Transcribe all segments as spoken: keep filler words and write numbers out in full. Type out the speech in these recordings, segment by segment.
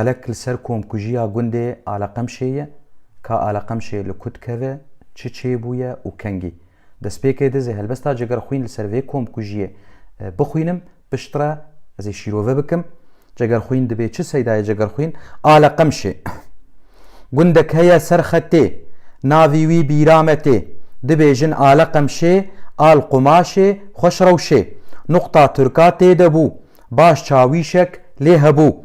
Qelek li ser komkujiya gundê Aleqemşê ye, ka Aleqemşê li ku dikeve, çi çêbûye û kengî. Destpêkê de zê helbesta Cegerxwîn li ser vê komkujiyê, e, bixwînim, piştre ez ê şîrove bikim. Cegerxwîn dibê çi, Seydayê Cegerxwîn? Aleqemşê. Gundek heye ser xetê, navî wî Bîrametê. Dibêjin Aleqemşê, al qumaşê, xweş rewşê. Nuqta Tirka tê de bû, baş çawîşek lê hebû.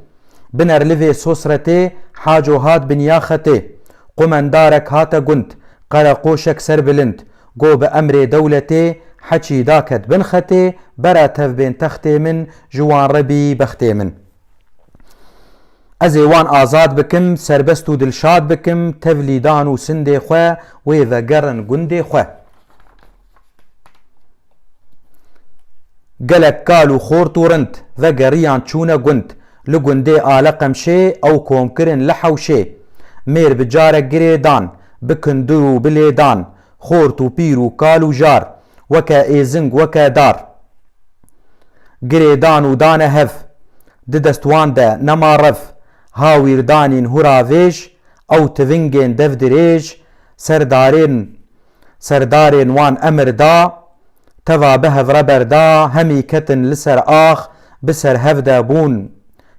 Bi nerlivê Sosretê, Haco hat biniya xetê. Qumendarek hate gund, qereqoşek serbilind. Go bi emrê dewletê, heçî daket bin xetê, bera tev bên textê min, ji wan re bî bextê min. Ez ê wan azad bikim, serbest û dilşad bikim, tevlîdan û sindê xwe wê vegerin gundê xwe. Gelek kal û xort û rind vegeriyan çûne gund. Li gundê Aleqemşê ew kom kirin li hewşê. Mêr bi carek girê dan, bi kindir û bi lêdan, xort û pîr û kal û jar, weke êzing, weke dar. Girê dan û dane hev, di dest wan de nema rev. Hawîr danîn hûravêj, ew tivingên devdirêj, serdarên, serdarên wan emir da, teva bi hevre berda, hemî ketin li ser ax, bi ser hev de bûn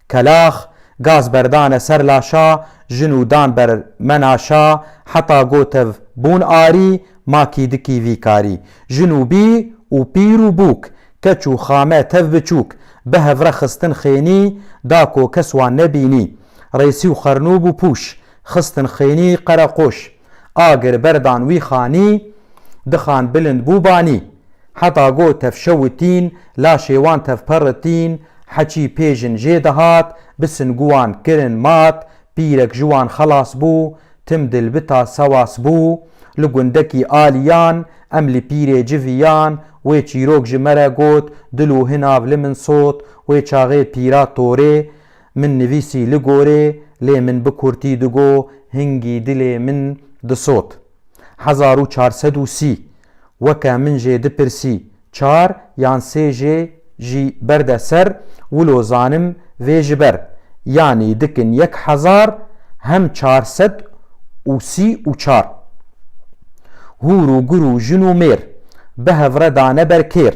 kelax, gaz berdane ser laşa, jin û dan ber menaşa, heta go tev bûn arî, makî dikî vî karî. Jin û bî û pîr û bûk, keç û xame tev biçûk, bi hevre xistin xênî, da ko kes wan nebînî. Rêsî û xernûb û pûş, xistin xênî qereqoş. Agir berdan wî xanî, dixan bilind bû banî. Heta go tev şewitîn, laşê wan tev peritîn, heçî pêjin jê dihat, bi singuwan kirin mat, pîrek ji wan xelas bû, tim dilbita sewas bû. Li gundekî aliyan, em li pîrê civiyan, wê çîrok ji me re got, dil û hinav li min sot, wê çaxê pîra torê, min nivîsî li gorê, lê min bi kurtî digo, hingî dilê min disot. Hezar û çar sed û sî, weke min jê dipirsî, çar yan sê jê jî berde ser, wilo zanim vê ji ber, yanî dikin yek hezar hem çar sed û sî û çar. Hûr û gur û jin û mêr, bi hevre dane ber kêr.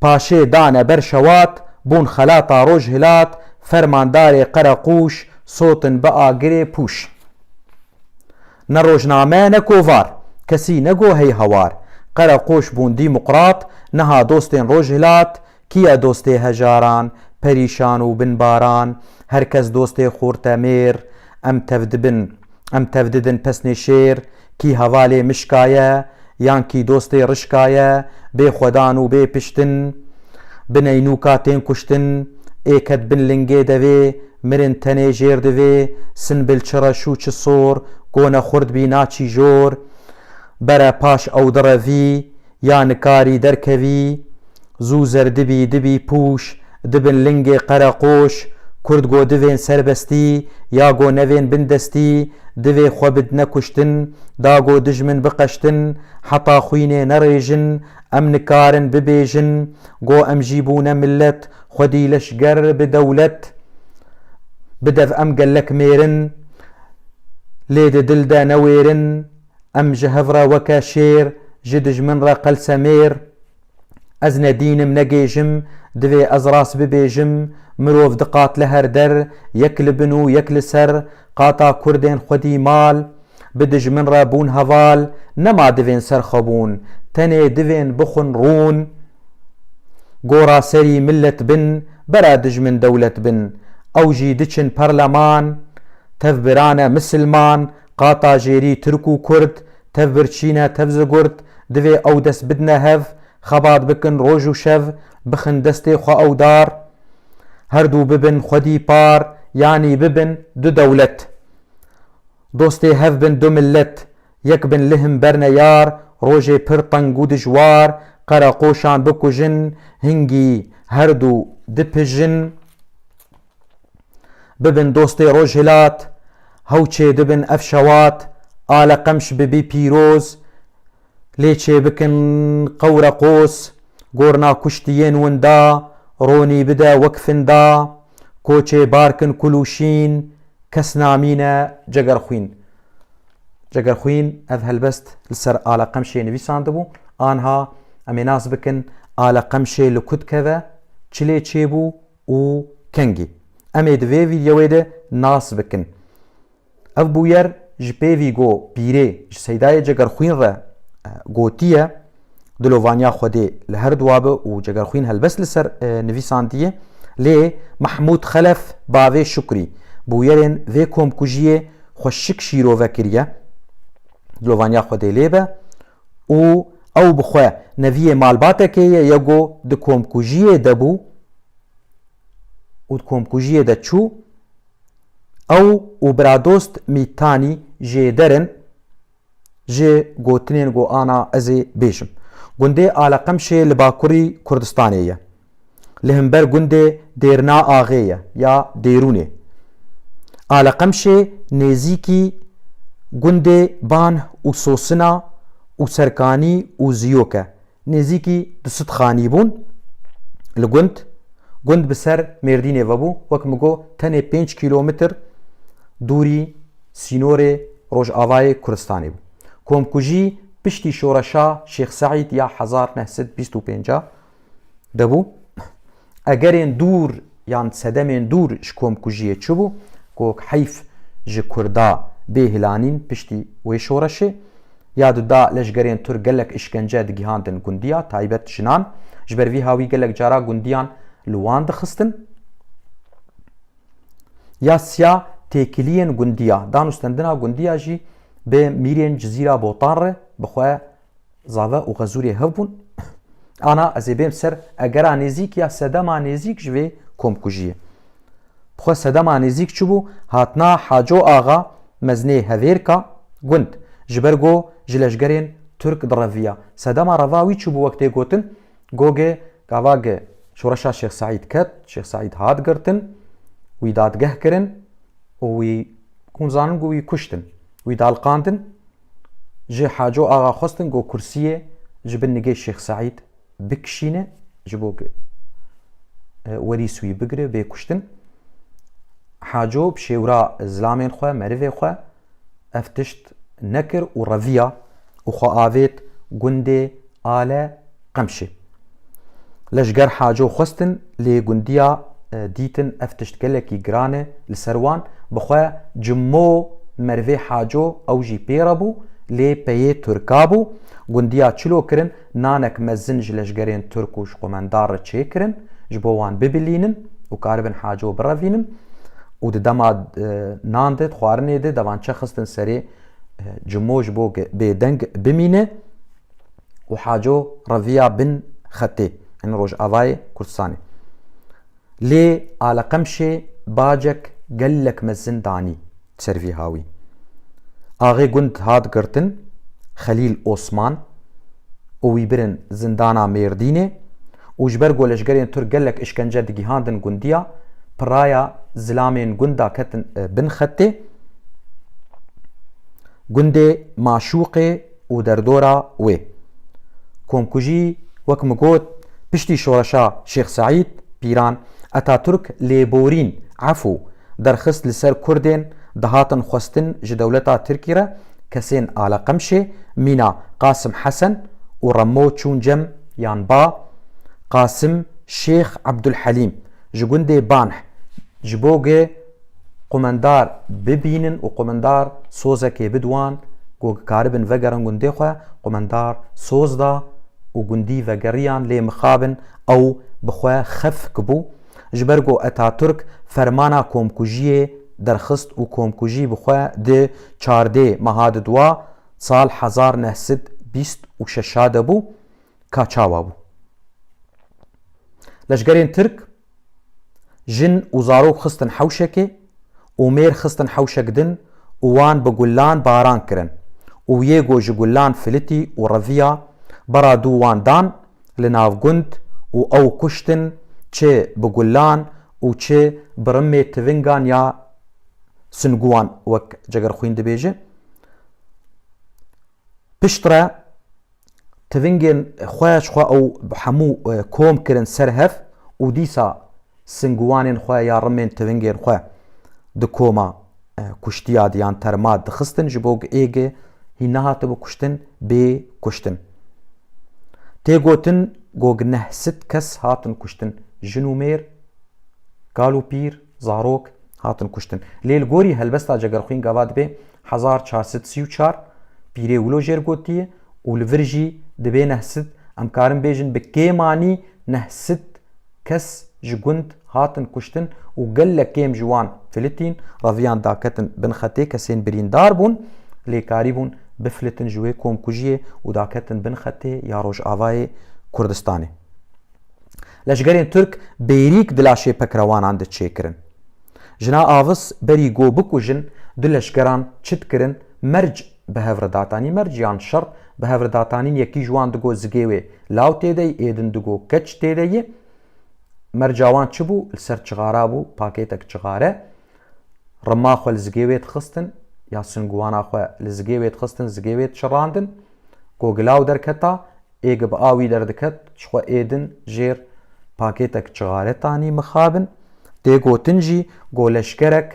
Paşê dane ber şewat, bûn xelata Rojhilat, fermandarê Qereqûş, sotin bi agirê pûş. Ne rojname ne kovar, kesî nego hey hawar. Qereqoş bûn dîmuqrat, niha dostên Rojhilat, kî ye dostê hejaran, perîşan û binbaran? Her kes dostê xortemêr, em tev dibin, em tev didin pesnê şêr, kî hevalê mişka ye, yan kî dostê rişka ye, bê xwedan û bê piştin. Bi neynûka tên kuştin, ê ket bin lingê devê, mirin tenê jêr divê, sinbil çi reş û çi sor, gone xurt bî naçî jor. Bere paş ew direvî, ya nikarî derkevî, zû zer dibî, dibî pûş, dibin lingê Qereqoş, Kurd go divên serbestî, ya go nevên bindestî, divê xwe bidne kuştin, da go dijmin biqeştin, heta xwînê nerêjin, em nikarin bibêjin, go em jî bûne millet, xwedî leşger bi dewlet. Bi dev em gelek mêr in, lê di dil de newêr in, em ji hev re weke şêr, ji dijmin re qelsemêr. Ez ne dîn im, ne gêj im, divê ez rast bibêjim, mirov di qat li her der, yek li bin û yek li ser, qata kurdên xwedî mal, bi dijmin re bûn heval, nema divên ser xwe bûn, tenê divên bixwin rûn. Gora serî millet bin, bera dijmin dewlet bin. Ew jî diçin perleman, tevbirane misilman, qata jêrî tirk û kurd, tevbirçîne, tevzigurt, divê ew dest bidne hev, xebat bikin roj û şev, bixin destê xwe ew dar. Her du bibin xwedî par, yanî bibin du dewlet. Dostê hev bin du millet, yek bin lihim berne yar, rojê pir teng û dijwar, Qereqoşan bikujin, hingî her du dipijin. Bibin dostê Rojhilat, hew çê dibin ev şewat, Aleqemş bibî pîroz, lê çêbikin qewreqos, gorna kuştiyên winda, ronî bide wek finda, Koçê bar kin kul û şîn, kes namîne Cegerxwîn. Cegerxwîn ev helbest li ser Ala Qemşê nivîsandibû. Anha em ê nas bikin Ala Qemşê li ku dikeve, çi lê çêbû û kengî. Em ê di vê vîdyoyê de nas bikin. Ev bûyer ji pêvî go pîrê ji Seydayê Cegerxwîn re, e, gotiye, dilovaniya Xwedê li her dua be û Cegerxwîn helbest li ser, e, nivîsandiye. Lê Mehmûd Xelef bavê Şukrî bûyerên vê komkujiyê xweşik şîrove kiriye. Dilovaniya Xwedê lê be û ew bi xwe neviyê malbatekê ye, ye go di komkujiyê de bû û di komkujiyê de çû. Ew û biradost Mîtanî jêder in ji gotinên ku ana ez ê bêjim. Gundê Aleqemşê li bakurî Kurdistanê ye. Li himber gundê Dêrna Axê ye ya Dêrûnê. Aleqemşê nêzîkî gundê Ban û Sosina û Serkanî û Ziyok e. Nêzîkî du sed xanî bûn li gund. Gund bi ser Mêrdînê ve bû. Wek min got, tenê pênc kîlometr dûrî sînorê Rojavayê Kurdistanê bû. Komkujî piştî şoreşa Şêx Seîd ya hezar neh sed bîst û pênc de bû. Egerên dûr yan sedemên dûr ji komkujiyê çi bû? Ku heyf ji Kurda bê hilanîn piştî wê şoreşê. Ya di da leşgerên Tirk gelek îşkence digihandin gundiya, taybet jinan. Ji ber vî hawî gelek cara gundiyan li wan dixistin. Ya siya têkiliyên gundiya, danûstendina gundiya jî bi mîrên Cizîra Botan re bi xwe Zave û Xezûrê hev bûn. Ana ez ê bêm ser egera nêzîk ya sedema nêzîk ji vê komkujiyê. Bi xwe sedema nêzîk çi bû? Hatina Haco Axa mezinê hevêrka gund, ji ber ku ji leşgerên Tirk direviya. Sedema reva wî çi bû wek tê gotin? Goge gava ge şoreşa Şêx Seîd ket, Şêx Seîd hat girtin, wî dadgeh kirin û wî, hûn zanin ku wî kuştin, wî daliqandin. Ji Haco Axa xwestin ku kursiyê ji bin nigê Şêx Seîd bikişîne, ji bo ku, e, werîs wî bigire, bê kuştin. Haco bi şêwra zilamên xwe, merivê xwe, ev tişt nekir û reviya û xwe avêt gundê Ale Qemşê. Leşger Haco xwestin, lê gundiya, e, dîtin ev tişt gelekî giran e li ser wan. Bi xwe cimo merivê Haco ew jî pê re bû, lê peyê Tirka bû. Gundiya çilo kirin, nanek mezin ji leşgerên Tirk û ji qumendar re çêkirin, ji bo wan bibilînin û karibin Haco birevînin. Û di dema, e, nan de, di xwarinê de, devançe xistin serê, e, cimo ji bo ge-, bêdeng bimîne. Û Haco reviya bin xetê, yani Rojavayê Kurdistanê. Lê Aleqemşê bacek gelek mezin danî ser vî hawî. Axê gund hat girtin, Xelîl Osman, û wî birin zindana Mêrdînê û ji ber ku leşgerên Tirk gelek îşkence digihandin gundiya, piraya zilamên gunda ketin, e, bin xetê. Gundê Maşûqê û derdora wê. Komkujî, wek min got, piştî şoreşa Şêx Seîd, pîran, Atatürk lêborîn, efû, derxist li ser Kurdên dihatin xwestin ji dewleta Tirkî re, kesên Aleqemşê, mîna Qasim Hesen û Remo çûn cem yan ba Qasim Şêx Ebdulhelîm ji gundê Banh ji bo ge qumendar bibînin û qumendar sozekê bidwan ku karibin vegerin gundê xwe, qumendar soz da û gundî vegeriyan lê mixabin ew bi xwe xefk bû. Ji ber ku Atatürk fermana komkujiyê derxist û komkujî bi xwe di çardê meha di dua sal hezar neh sed bîst û şeş de bû, ka çawa bû? Leşgerên Tirk jin û zarok xistin hewşekê û mêr xistin hewşek din û wan bi gulan baran kirin û yê ku ji gulan filitî û reviya bera dû wan dan li nav gund û ew kuştin, çi bi gulan û çi bi rimê tivingan ya singuan, wek Cegerxwîn dibêje. Piştre tivingên xwe ji xwe ew hemû, e, kom kirin ser hev û dîsa singuwanên xwe ya rimên tivingên xwe di koma, e, kuştiya di yan terma dixistin, ji bo êge hîn nehatibû kuştin, bê kuştin. Tê gotin, go neh sed kes hatin kuştin, jin û mêr, kal û pîr, zarok hatin kuştin. Lê li gorî helbesta Cegerxwîn gava dibê hezar çar sed sî û çar, pîrê wilo jêr gotiye û li vir jî dibê neh sed, em karin bêjin bi kêmanî neh sed kes ji gund hatin kuştin û gelek kêm ji wan filitîn, reviyan daketin bin xetê, kesên birîndar bûn, lê karîbûn bifilitin ji wê komkujiyê û daketin bin xetê ya Rojavayê Kurdistanê. Leşgerên Tirk bêrîk di laşê pekrewanan de çêkirin. Jina Avis berî go bikujin, du leşgeran çi dikirin, merc bi hev re datanî, merc yan şer bi hev re datanîn, yekî ji wan digo zigê wê law tê de yî, ê din digo keç tê de yî. Merca wan çi bû? Li ser çixara bû, pakêtek çixare. Rima xwe li zigê wê dixistin, ya singuwana xwe li zigê wê dixistin, zigê wê diçirandin. Go gi law derketa, ê gi bi awî derdiket, ji xwe ê din jêr pakêtek çixare tanî mixabin. Tê gotin jî, go leşkerek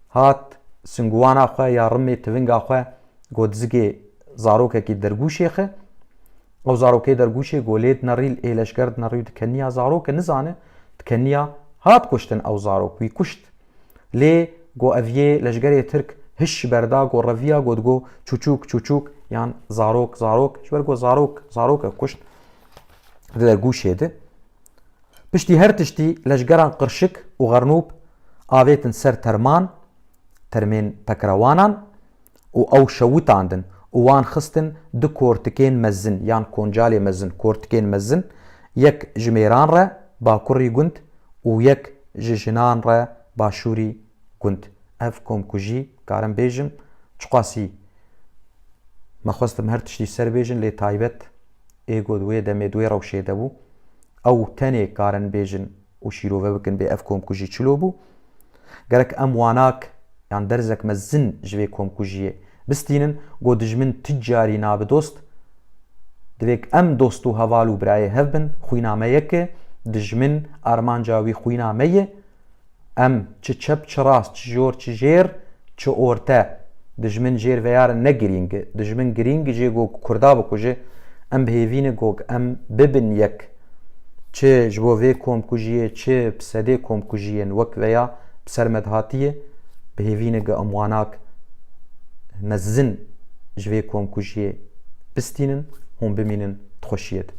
hat singuwana xwe ya rimê tivinga xwe, go di zigê zarokekî dergûşê xi. Ew zarokê dergûşê go lê dinerî, ê leşker dinerî û dikeniya zaroke nizane, dikeniya hat kuştin ew zarok, wî kuşt. Lê go ev yê leşgerê Tirk hiş berda, go reviya, go digo çuçûk, çuçûk, yan zarok, zarok, ji ber go zarok, zarok e kuşt di dergûşê de. Piştî her tiştî leşgeran qirşik û xernûb avêtin ser terman, termên pekrewanan û ew şewitandin û wan xistin du kortikên mezin yan koncalê mezin, kortikên mezin, yek ji mêran re bakurî gund û yek ji jinan re başûrî gund. Ev komkujî, karim bêjim, çiqasî me xwestim her tiştî ser bêjin, lê taybet ê go di wê demê, di wê rewşê de bû. Ew tenê karin bêjin û şîrove bikin bê ev komkujî çilo bû. Gerek em wanak yan derzek mezin ji vê komkujiyê bistînin, go dijmin ti carî nabe dost. Divê em dost û heval û birayê hev bin, xwîna me yek e, dijmin armanca wî xwîna me ye. Em çi çep, çi rast, çi jor, çi jêr, çi orte, dijmin jêr veyarin ne girîng e. Dijmin girîng jê go Kurda bikuje. Em bi hêvî ne go em bibin yek. Çi ji bo vê komkujiyê, çi bi sedê komkujiyên wek veya bi ser me dihatiye, bi hêvî ne go em wanak mezin ji vê komkujiyê bistînin, hûn bimînin di xweşiyê de.